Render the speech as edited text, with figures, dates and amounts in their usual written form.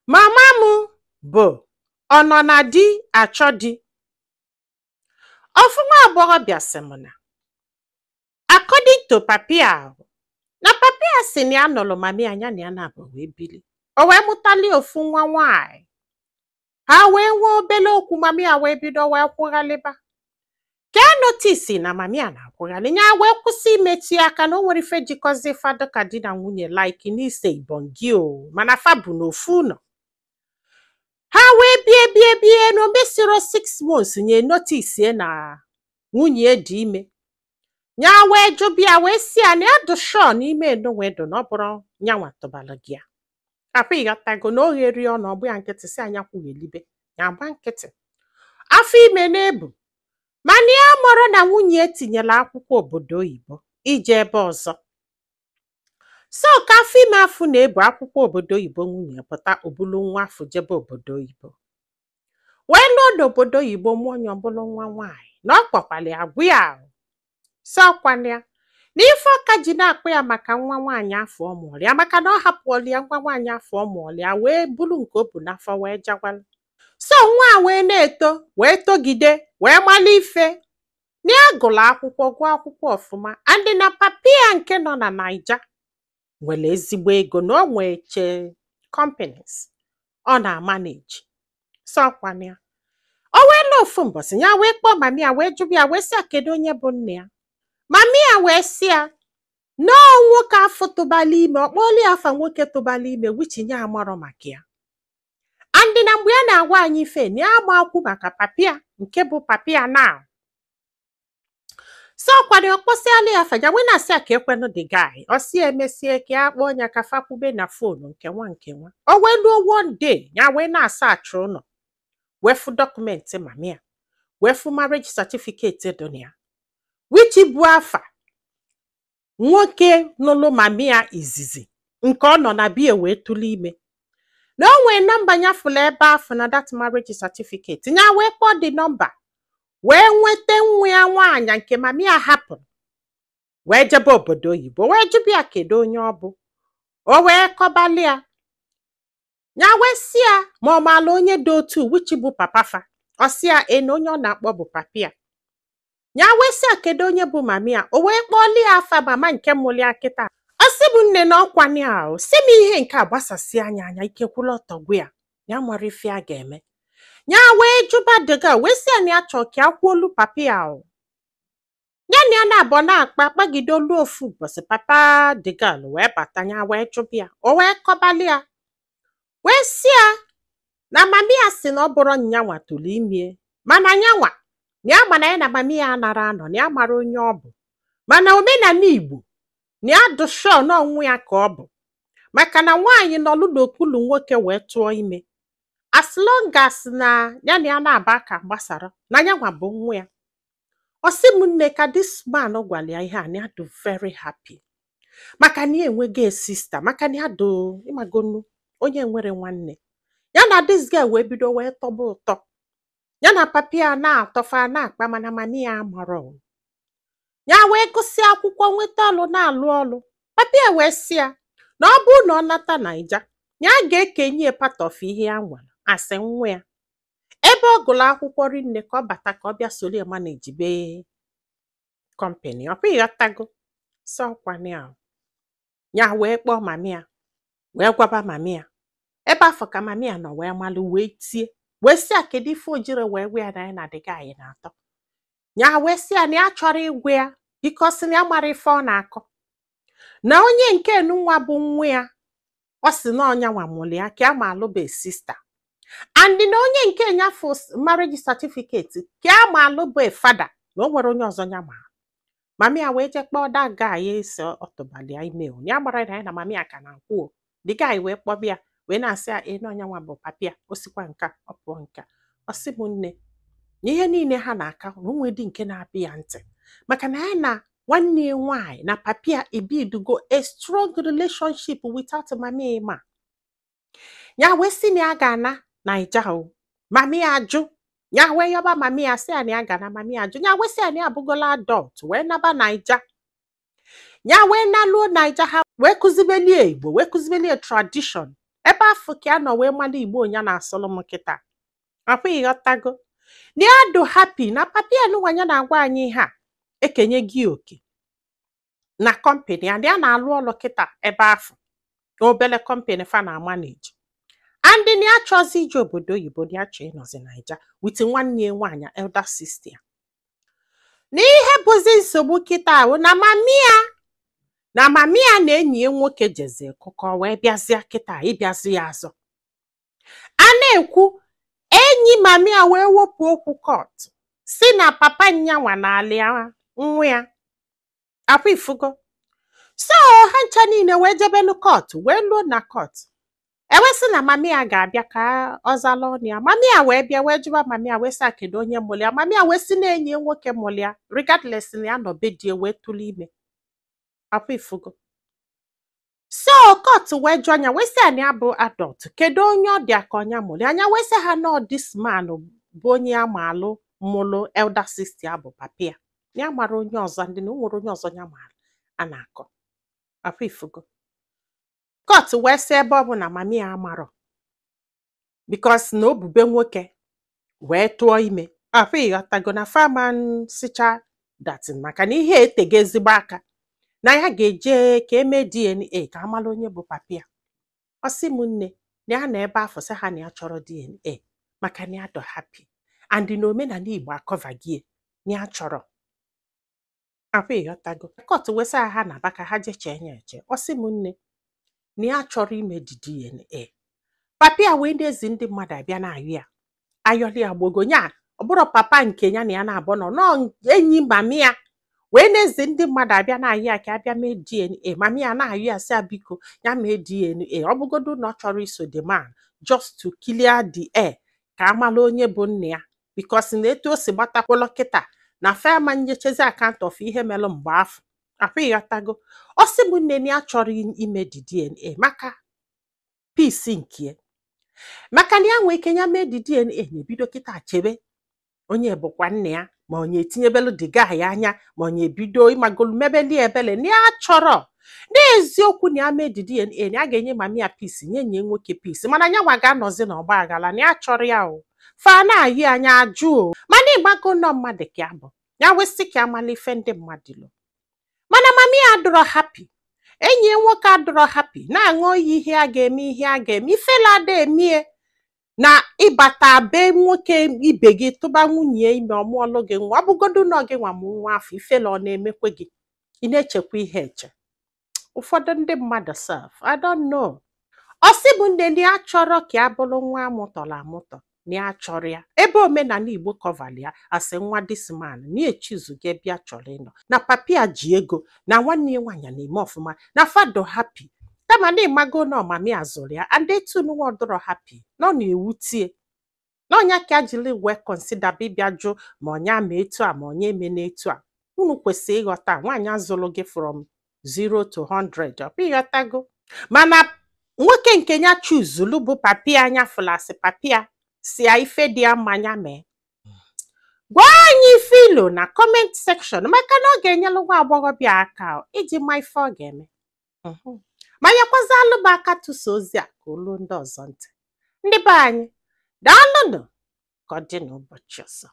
Mama m bụ ọ nọ na di achọ di. Ofu nwa agbọghọbịa sị m na according to papi ya, na papi ya sị na ya nụrụ mami ya, ya na ya na-abụ wee bili. O wee mụtali ofu nwa nwaanyị. Ha wee nwee obele okwu, mami ya wee bido wee kwụghalịba. Ka e notice na mami ya na-akwụghalị, ya wee kwụsị imetụ ya aka, na o nwere ife jikọzi fa dịka di na nwunye, like n'ise ibongi o, mana fa bụ n'ofu ụlọ. Ha wee bie bie bie, na o mesiro 6 months, nye notice na nwunye ya dị ime. Ya wee jụbịa, wee sị ya na ya dị sure n'ime enonwe dụ na ọ bụrụ nyanwa tụbalụ gị ya akwa, ịghọtago, na o gherie ọnụ ọgbụ ya nkịtị, si anya kwughelibe ya agba nkịtị. Afọ ime na-ebu, mana ya mụrụ na nwunye etinyela akwụkwọ obodo oyibo ije ebe ọzọ. So ka afọ ime afụ na-ebu, akwụkwọ obodo oyibo nwunye pụta, obulu nwa afọ jebe obodo oyibo, wee lụọ n'obodo oyibo, mụọ onye ọbụla nwa nwaanyị, na ọ kpọkwala ya agwụ ya ahụ. Si ọkwana ya na ife ọka ji na-akpụ ya maka nwa nwaanyị afọ ọ mụrụ ya, maka na ọ hapụọla ya nwa nwaanyị afọ ọ mụrụ ya, wee bulu nke o bu n'afọ wee jawala. So nwa a wee na-eto, wee togide, wee mala ife na ya gụrụ akwụkwọ, gụọ akwụkwọ ọfụma, and na papi ya nke nọ na Naija nwere ezigbo ego, na o nwee che companies ọ na-amanage. So ọkwana ya, o wee lụọ ofu mbọsị, ya wee kpọọ mami ya, wee jụbụ ya, wee sị ya kedu onye bụ nne ya. Mami ya wee sị ya nọọ nwoke afọ tụbala ime. Ọ kpọọla ya afa nwoke tụbala ime, which nye amarọ maka ya, and na mgbe ya na-agwa anyị ife na ya ama akwụ maka papi ya nke bụ papi ya now. So ọkwado ọkpọsịala ya afa ya, wee na-asị ya ka ekwenụ the guy. Ọ sị ya emesie ka ya kpọọ ya ka fakwube na phone nke nwa nke nwa. O wee luo one day, ya wee na-asa achụ ụlọ, wee fụ document mami ya, wee fụ marriage certificate dị na ya, which bụ afa nwoke nụlụ mami ya izizi nke ọ nọ na bie wee tụlụ ime, na o nwee nọmba ya fụlụ ebe afọ na that marriage certificate. Ya wee kpọọ the nọmba, wee nweta nwa ya nwaanyị nke mami ya hapụrụ wee jebe obodo oyibo, wee jụbịa kedu onye ọ bụ. O wee kọbalị ya. Ya wee sị ya ma ọ maala onye dị otu, which bụ papa fa. Ọ sị ya e na onye ọ na-akpọ bụ papi ya. Ya wee sị ya kedu onye bụ mami ya. O wee kpọọli ya afa mama nke mụrụ ya kịta. Ọ sị bụ nne na ọkwani ahụ si m ihe nke a gbasasị anya anya ike kwụla ọtọ gwa ya, ya mara ife a ga-eme. Ya wee jụba dịga, wee sị ya na ya chọọ ka ya kwuolu papi ya o. Ya na ya na-abọ na-akpa kpagide olu. Ofu ụbọchị, papa dịgal wee bata. Ya wee jụba ya, o wee kọbalị ya, wee sị ya na mami ya sị na ọ bụrụ nyanwa tụrụ ime, mana nyanwa na ya ma na ya na mami ya anara anọ, na ya mara onye ọ bụ, mana omenala Igbo na ya dị sure na ọnwụ ya ka ọ bụ, maka na nwaanyị nọlụ n'okpuru nwoke wee tụọ ime, as long as na ya na ya na-aba ka gbasara na yanwa bụ nwa ya. Ọ sị m nne, ka this man gwara ya ihe a, na ya dị very happy, maka na ya enwego sister, maka na ya dị ịmagonu onye nwere nwanne. Ya na this girl wee bido wee tọba ụtọ, ya na papi ya na-atọfa na-akpa, mana mami ya amarọ. Ya wee gụsị akwụkwọ, nweta ọlụ, na-alụ ọlụ. Papi ya wee sị ya na ọ bụrụ na ọ nata Naija, ya ga-ekenye part of ihe ya nwere asị nwa ya, ebe ọ gụrụ akwụkwọ rinne, ka ọ bata ka ọ bịa soro ya managibe company. Ọkwa ịghọtago? Sọ ọkwana ya, ya wee kpọọ mami ya, wee gwaba mami ya. Ebe afọ ka mami ya nọ wee malụ, wee tie, wee sị ya kedu ife o jiri wee gwa ya na ya na the guy na-atọ. Ya wee sị ya na ya chọrọ ịgwa ya because na ya mara ife ọ na-akọ, na onye nke nwa bụ nwa ya, ọ sị na ọnya nwa mụrụ ya ka ya ma alụbe sister, and na onye nke nyafụ marriage certificate ka ya ma alụbe father, na o nwere onye ọzọ ya ma. Mami ya wee jee kpọọ that guy esi ọtụbalị ya ime o, ya gbara na ya na mami ya ka na-akwụ o. The guy wee kpọbịa ya, wee na-asị ya ee, na ọnya nwa bụ papi ya. O sikwa nka ọ pụọ nka. Ọ sị m nne, na ihe niile ha na-aka na onwe dị nke na-abịa ya ntị, maka na ya na nwanne ya nwaanyị na papi ya ebidugo a strong relationship without mami ịma. Ya wee sị na ya ga-ana Naija o, mami ya ajụ. Ya wee yọba mami ya, sị ya na ya ga-ana, mami ya ajụ. Ya wee sị ya na ya abụgola adult, wee naba Naija. Ya wee naluo Naija, ha wee kụzibelie Igbo, wee kụzibelie tradition. Ebe afọ ka ya nọ wee mara Igbo ya na-asụlụ m kịta. Akwa ịghọtago na ya dụ happy na papi ya nụnwa ya na-agwa anyị ihe a ekenye gị oke na company ya, na ya na-alụ ọlụ kịta ebe afọ obele company fa na manage, and na ya chọzi ije obodo oyibo, na ya chọọ ịnọzi Naija with nwanne ya nwaanyị, elder sister ya. Na ihe bụzi nsogbu kịta ahụ na mami ya, na mami ya na enyi ya nwoke jezi kụkọ wee bịazịa kịta ịbịazi ya azụ. A na-ekwu enyi mami ya wee wepụ okwu court, si na papa nyanwa na-alị ya nwa ya. Akwa ifugo? So ha ncha niile wee jebelu court, wee luo na court, ewesị na mami ya ga-abịa ka ọ zala ọnụ ya. Mami ya wee bịa, wee jụba mami ya, wee sị, kedu onye mụrụ ya? Mami ya wee sị na enyi ya nwoke mụrụ ya, regardless na ya nọ be di ya wee tụrụ ime. Akwa ifugo? So court wee jụọ anya, wee sị ya na ya bụ adult, kedu onye ọ dị ka ọnya mụrụ ya? Anya wee sị ha nọ this man bụ onye ya ma alụ mụlụ elder sister ya bụ papa ya, ya mara onye ọzọ, ndị na o nwere onye ọzọ ya mara a na-akọ. Akwa ifugo? Court wee sị ebe ọ bụ na mami ya amarọ, because na obube nwoke wee tụọ ime. Akwa ịghọtago? Na faman sicha datin maka na ihe etego ezigbo aka na ya ga-eje ka eme DNA ka amala onye bụ papa ya. Ọ sị m nne, na ya na ebe afọ sị ha na ya chọrọ DNA maka na ya dọ happy and na omenala Igbo akọvagie na ya chọrọ. Akwa ịghọtago? Court wee sị ha na ka ha jechee ya eche. Ọ sị m nne, na ya chọrọ ime di DNA. Papa ya wee na-ezi ndị mmadụ abịa na-ayọ ya, ayọli ya gbogo nya. Ọ bụrụ papa nke ya na ya na-abụ nọ nọọ enyi mami ya wee na-ezi ndị mmadụ abịa na-ayọ ya ka abịa mee DNA. Mami ya na-ayọ ya, sị ya biko ya mee DNA, ọ bụgodu na ọ chọrọ iso the man, just to clear the air ka amala onye bụ nna ya, because na etu o si gbatakwụlọ kịta na fema nyechezi account of ihe melụ mgbe afọ. Akwa ịghọtago? Ọ sị m nne, na ya chọrọ ime the DNA maka peace nke, maka na ya nwee ike ya mee the DNA na-ebido kịta chebe onye bụkwa nna ya, ma onye etinyebelu the guy anya, ma onye ebido ịmagolu mebeli ebele na ya chọrọ. N'eziokwu, na ya mee the DNA na ya ga-enye mami ya peace, nye nye nwoke peace, mana nyanwa ga-anọzi n'ọgba aghara, na ya chọrọ ya. O fa na-ayị anya ajụ o, mana ịgbago nọ mmadụ ka ya bụ ya wesị ka amala ife ndị mmadụ lụ. Mana mami ya adịrọ happy, enyi ya nwoke adịrọ happy, na-aṅụ iyi ihe a ga-eme, ihe a ga-eme ifela ada emie na ịbata be nwoke ibe gị tụba nwunye ime, ọmụọlụ gị nwa. Ọ bụgodu na gị nwa mụ nwa afọ, ifela ọ na-emekwe gị? Ị na-echekwa ihe eche. Ụfọdụ ndị mmadụ sef, I don't know. Ọ sị bụ nne, na ya chọrọ ka ya bụrụ nwa amụtọrọ amụtọ, na ya chọrọ ya ebe omenala Igbo kọvali ya asị nwa this man, na echizugo ebe ya chọrọ ịnọ, na papi ya ji ego, na nwanne ya nwaanyị na-eme ọfụma, na fado happy, kama na ịmago na ọmami ya zụrụ ya and etu nwa ọdọrọ happy na ọ na-ewutie na ọnya ka jiri wee consider bịbịa jụ ma ọnya ma etu a ma ọnya eme n'etu a. Unu kwesịrị ịghọta nwaanyị azụrụ gị from 0 to 100. Ọ bụ ịghọtago? Mana nwoke nke ya chuzulu bụ papi anya fụlasị papi ya si ya ife dị ya mmanya mee. Gwa anyị ife ilo na comment section, maka na ọ ga-enyelu nwa agbọghọbịa aka iji ma ife ọ ga-eme. Ma nyekwazalụ m aka tụsa ozi a ka olu ndị ọzọ ntị. Ndị be anyị, daalụnụ. Ka ọ dị n'ụbọchị ọzọ.